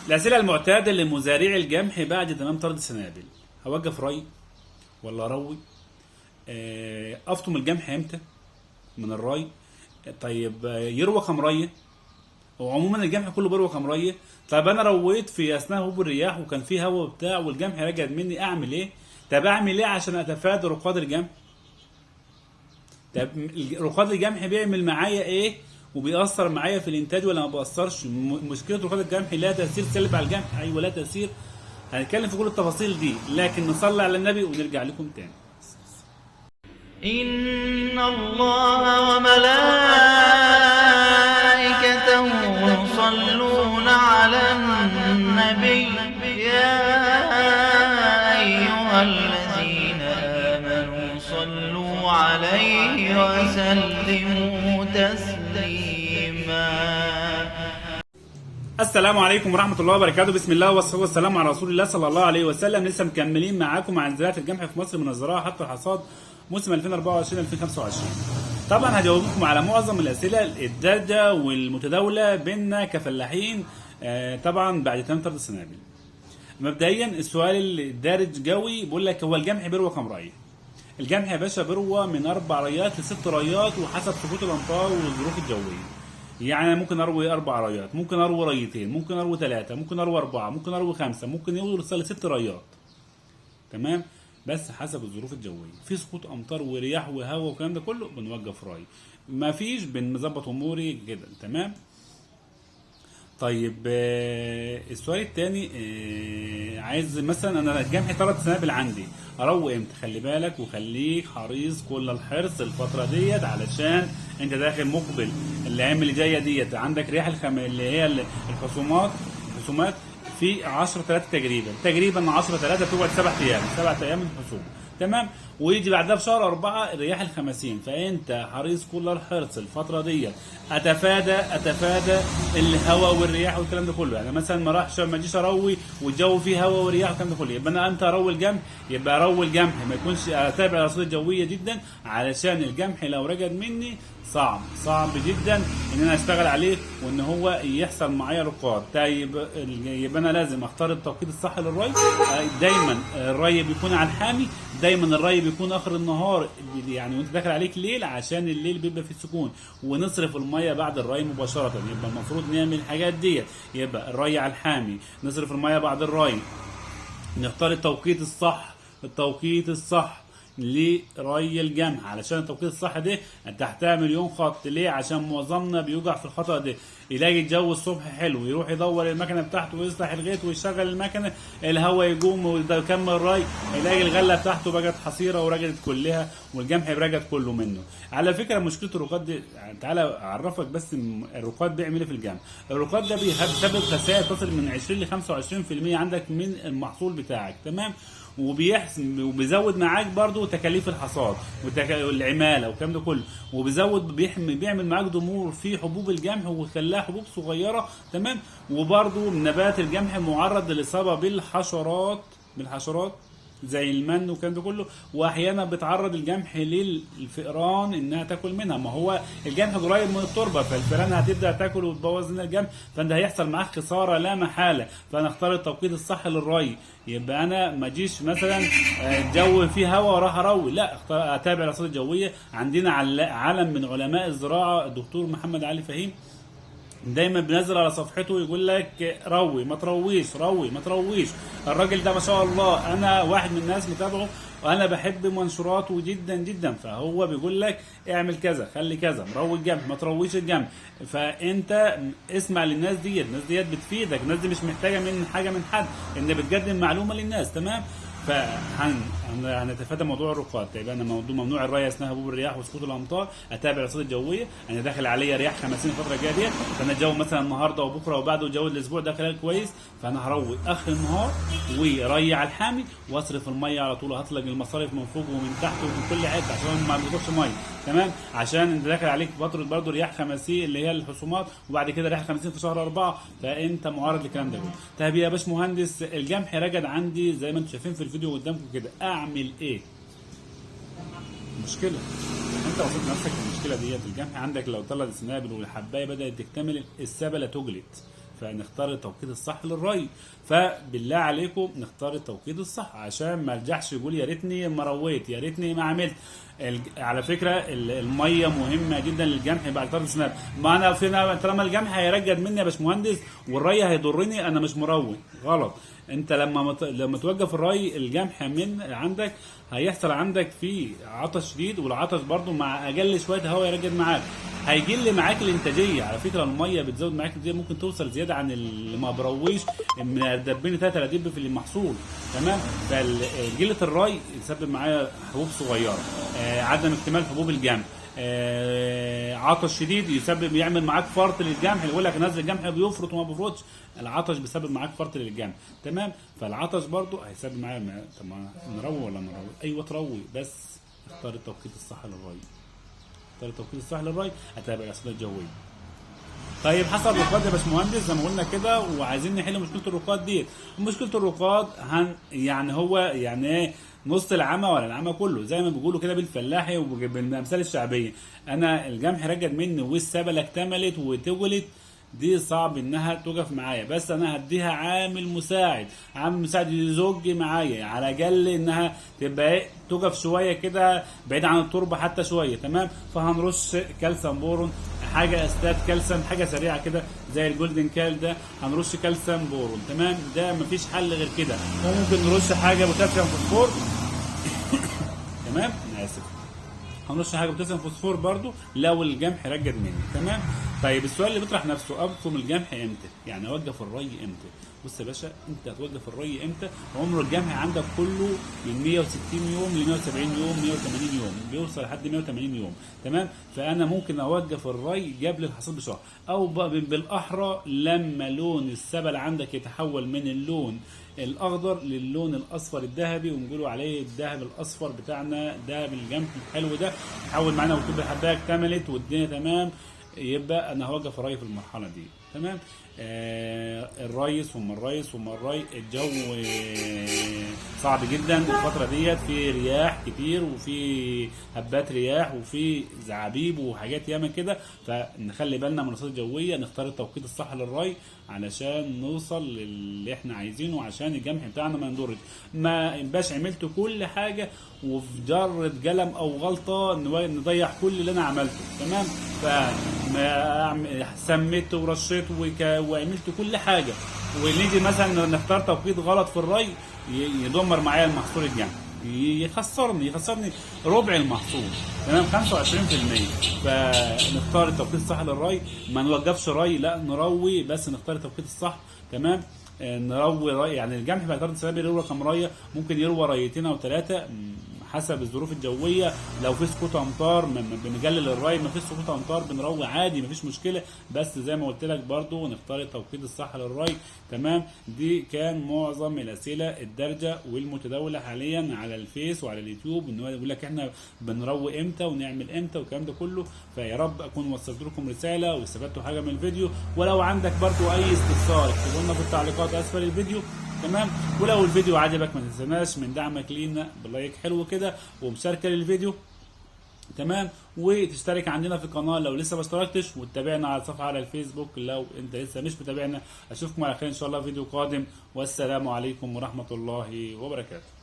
الأسئلة المعتادة لمزارعي الجمح بعد تمام طرد السنابل: هوقف ري ولا اروي؟ افطم الجمح امتى من الري؟ طيب، يروى كام ريه؟ وعموما الجمح كله بيروى كام ريه؟ طب انا رويت في اثناء هبوب الرياح وكان في هواء وبتاع والجمح رجع مني، اعمل ايه؟ طب اعمل ايه عشان اتفادى رقاد الجمح؟ طب رقاد الجمح بيعمل معايا ايه وبيأثر معايا في الانتاج ولا ما بيأثرش؟ مشكلة رقاد الجمح لها تأثير سلبي على الجمح؟ ايوه لها تأثير. هنتكلم في كل التفاصيل دي، لكن نصلي على النبي ونرجع لكم تاني. إن الله وملائكته يصلون على النبي يا أيها الذين آمنوا صلوا عليه وسلموا تسليما. السلام عليكم ورحمة الله وبركاته. بسم الله والصلاة والسلام على رسول الله صلى الله عليه وسلم. لسه مكملين معاكم عن زراعة القمح في مصر من الزراعة حتى الحصاد موسم 2024 2025. طبعا هجاوبكم على معظم الأسئلة الدارجة والمتداولة بيننا كفلاحين، طبعا بعد تمام طرد السنابل. مبدئيا السؤال الدارج جوي بيقول لك: هو الجمح بيروى كام ري؟ الجمح يا باشا بيروى من 4 ريات ل6 ريات وحسب سقوط الامطار والظروف الجوية. يعني أنا ممكن اروي 4 ريات، ممكن اروي ريتين، ممكن اروي 3، ممكن اروي 4، ممكن اروي 5، ممكن يوصل ل6 ريات. تمام؟ بس حسب الظروف الجوية. في سقوط امطار ورياح وهواء والكلام ده كله بنوقف ري. ما فيش بنظبط اموري كده، تمام؟ طيب، السؤال الثاني، عايز مثلا انا الجمح 3 سنابل عندي، اروي امتى؟ خلي بالك وخليك حريص كل الحرص الفترة ديت، علشان انت داخل مقبل الايام اللي جاية ديت عندك رياح اللي هي الخصومات في 10/3 تقريبا 10/3 بتقعد 7 ايام، 7 ايام من الخصوم، تمام؟ ويجي بعدها في شهر 4 الرياح الخمسين. فانت حريص كل الحرص الفترة ديت، اتفادى الهواء والرياح والكلام ده كله. يعني مثلا ما راحش ما اجيش اروي والجو فيه هواء ورياح والكلام ده كله، يبقى انا امتى اروي الجمح؟ يبقى اروي الجمح ما يكونش، اتابع الارصاد الجوية جدا، علشان الجمح لو رجد مني صعب صعب جدا ان انا اشتغل عليه وان هو يحصل معايا رقاد. طيب، يبقى انا لازم اختار التوقيت الصح للري. دايما الري بيكون على الحامي، دايما الري بيكون اخر النهار، يعني وانت داخل عليك ليل، عشان الليل بيبقى فيه سكون، ونصرف المية بعد الري مباشرة. يبقى المفروض نعمل الحاجات ديت، يبقى الري على الحامي، نصرف المية بعد الري، نختار التوقيت الصح، التوقيت الصح لري الجمح. علشان التوقيت الصح ده تحتها مليون خط. ليه؟ عشان معظمنا بيوقع في الخطأ ده، يلاقي الجو الصبح حلو يروح يدور المكنه بتاعته ويصلح الغيط ويشغل المكنه، الهواء يقوم ويكمل ري، يلاقي الغلة بتاعته بقت حصيره ورجلت كلها والجمح رجد كله منه. على فكرة مشكلة الرقاد دي، يعني تعالى اعرفك بس الرقاد بيعمل ايه في الجمح. الرقاد ده بيسبب خسائر تصل من 20 ل 25% عندك من المحصول بتاعك، تمام؟ وبيحسن وبيزود معاك برضو تكاليف الحصاد والعماله والكلام ده كله، وبيزود بيعمل معاك ضمور في حبوب الجمح ويخليها حبوب صغيرة، تمام؟ وبرضو نبات الجمح معرض للاصابة بالحشرات زي المن والكلام ده كله، واحيانا بتعرض الجمح للفئران انها تاكل منها. ما هو الجمح قريب من التربة، فالفئران هتبدا تاكل وتبوظ لنا الجمح، فانت هيحصل معاك خسارة لا محالة. فانا اختار التوقيت الصح للري. يبقى انا ما اجيش مثلا الجو فيه هواء وراح اروي، لا، اختار اتابع الارصاد الجوية. عندنا علم من علماء الزراعة الدكتور محمد علي فهيم، دايما بينزل على صفحته يقول لك روي ما ترويش، روي ما ترويش. الراجل ده ما شاء الله انا واحد من الناس متابعه وانا بحب منشوراته جدا جدا. فهو بيقول لك اعمل كذا، خلي كذا، مروي الجمح، ما ترويش الجمح. فانت اسمع للناس ديت، الناس ديت بتفيدك، الناس دي مش محتاجه من حاجة من حد، ان بتقدم معلومة للناس، تمام؟ فهنتفادى موضوع الرقاد. طيب، انا موضوع ممنوع الري اثناء هبوب الرياح وسقوط الامطار، اتابع الارصاد الجوية. انا داخل عليا رياح 50 الفترة الجاية ديت، فانا الجو مثلا النهارده وبكره وبعده الجو الاسبوع ده خلال كويس، فانا هروي اخر النهار وري على الحامي واصرف المية على طول. هطلق المصاريف من فوق ومن تحت ومن كل حتة عشان ما بيروحش مية، تمام؟ عشان انت داخل عليك فترة برضه رياح 50 اللي هي الحصومات، وبعد كده رياح 50 في شهر 4، فانت معرض للكلام ده كله. طيب يا باشمهندس، الجمح رجد عندي زي ما انتم شايفين في الفيديو قدامكم كده، اعمل ايه؟ مشكلة، انت وصلت نفسك للمشكلة ديت. الجمح عندك لو طلع السنابل والحبايه بدات تكتمل السبله تجلد، فنختار التوقيت الصح للري. فبالله عليكم نختار التوقيت الصح عشان ما ارجعش يقول يا ريتني ما رويت، يا ريتني ما عملت. على فكرة المية مهمة جدا للجمح بعد طرد السناب. ما انا فينا طالما الجمح هيرجد مني يا باشمهندس والري هيضرني، انا مش مروي. غلط. انت لما توقف الري الجمح من عندك هيحصل عندك فيه عطش شديد، والعطش برضو مع اقل شوية هواء يرجد معاك، هيجل معاك الانتاجية. على فكرة المية بتزود معاك الانتاجية، ممكن توصل زيادة عن اللي ما برويش من دبين 3 دب في المحصول. تمام. فجله الري يسبب معايا حبوب صغيرة، عدم اكتمال حبوب الجمح، عطش شديد يسبب يعمل معاك فرط للجمح، اللي يقول لك نزل الجمح بيفرط وما بيفرطش، العطش بيسبب معاك فرط للجمح. تمام. فالعطش برضو هيسبب معايا. طب ما نروي ولا نروي؟ ايوه تروي، بس اختار التوقيت الصح للري. اختار التوقيت الصح للري، اتابع الارصاد الجوية. طيب حصل رقاد يا باشمهندس زي ما قلنا كده، وعايزين نحل مشكلة الرقاد ديت. مشكلة الرقاد يعني هو يعني ايه؟ نص العمى ولا العمى كله، زي ما بيقولوا كده بالفلاحي وبالامثال الشعبية. انا الجمح رجد مني والسبله اكتملت وتولت، دي صعب انها تقف معايا، بس انا هديها عامل مساعد، عامل مساعد يزج معايا على الاقل انها تبقى ايه، تقف شوية كده بعيد عن التربة حتى شوية. تمام. فهنرش كالسيوم بورون، حاجة استات كالسيوم، حاجة سريعة كده زي الجولدن كال ده، هنرش كالسيوم بورون. تمام. ده مفيش حل غير كده. وممكن نرش حاجة بوتاسيوم فوسفور. تمام. انا اسف، هنرش حاجة بوتاسيوم فوسفور برضو لو الجمح رجد مني. تمام. طيب السؤال اللي بيطرح نفسه، ابصم الجمح امتى؟ يعني اوقف الري امتى؟ بص يا باشا، انت هتوقف الري امتى؟ عمر الجمح عندك كله من 160 يوم ل 170 يوم، 180 يوم، بيوصل لحد 180 يوم. تمام. فانا ممكن اوقف الري قبل الحصاد بشهر، او بالاحرى لما لون السبل عندك يتحول من اللون الاخضر للون الاصفر الذهبي، ونقولوا عليه الذهب الاصفر بتاعنا، ذهب الجمح الحلو ده، يتحول معانا وتبقى الحبايه اكتملت والدنيا تمام، يبقى انا هوقف الري في المرحلة دي. تمام. الري ثم الري ثم الري. الجو صعب جدا الفترة ديت، في رياح كتير وفي هبات رياح وفي زعابيب وحاجات ياما كده، فنخلي بالنا من الارصاد الجوية، نختار التوقيت الصح للري علشان نوصل للي احنا عايزينه، عشان الجمح بتاعنا ما ينضرش، ما يبقاش عملت كل حاجة وفي جره قلم او غلطه نضيع كل اللي انا عملته. تمام. فما سميت ورشيت وعملت كل حاجة، ونيجي مثلا نختار توقيت غلط في الري، يدمر معايا المحصول الجمح، يخسرني ربع المحصول. تمام. 25%. فنختار التوقيت الصح للري، ما نوقفش ري، لا نروي، بس نختار التوقيت الصح. تمام. نروي ري، يعني الجمح بعد طرد السنابل يروى كام ريه؟ ممكن يروى ريتين او 3 حسب الظروف الجوية. لو في سقوط امطار بنقلل الري، ما فيش سقوط امطار بنروي عادي ما فيش مشكلة، بس زي ما قلت لك برضو نختار التوقيت الصح للري. تمام. دي كان معظم الاسئلة الدارجة والمتداوله حاليا على الفيس وعلى اليوتيوب، ان هو يقول لك احنا بنروي امتى ونعمل امتى والكلام ده كله. فيا رب اكون وصلت لكم رسالة واستفدتوا حاجة من الفيديو. ولو عندك برضو اي استفسار اكتبوا لنا في التعليقات اسفل الفيديو. تمام. ولو الفيديو عجبك ما تنساناش من دعمك لينا ب like حلو كده ومشاركة للفيديو. تمام. وتشترك عندنا في القناة لو لسه ما اشتركتش، وتتابعنا على الصفحة على الفيسبوك لو انت لسه مش متابعنا. اشوفكم على خير ان شاء الله في فيديو قادم، والسلام عليكم ورحمة الله وبركاته.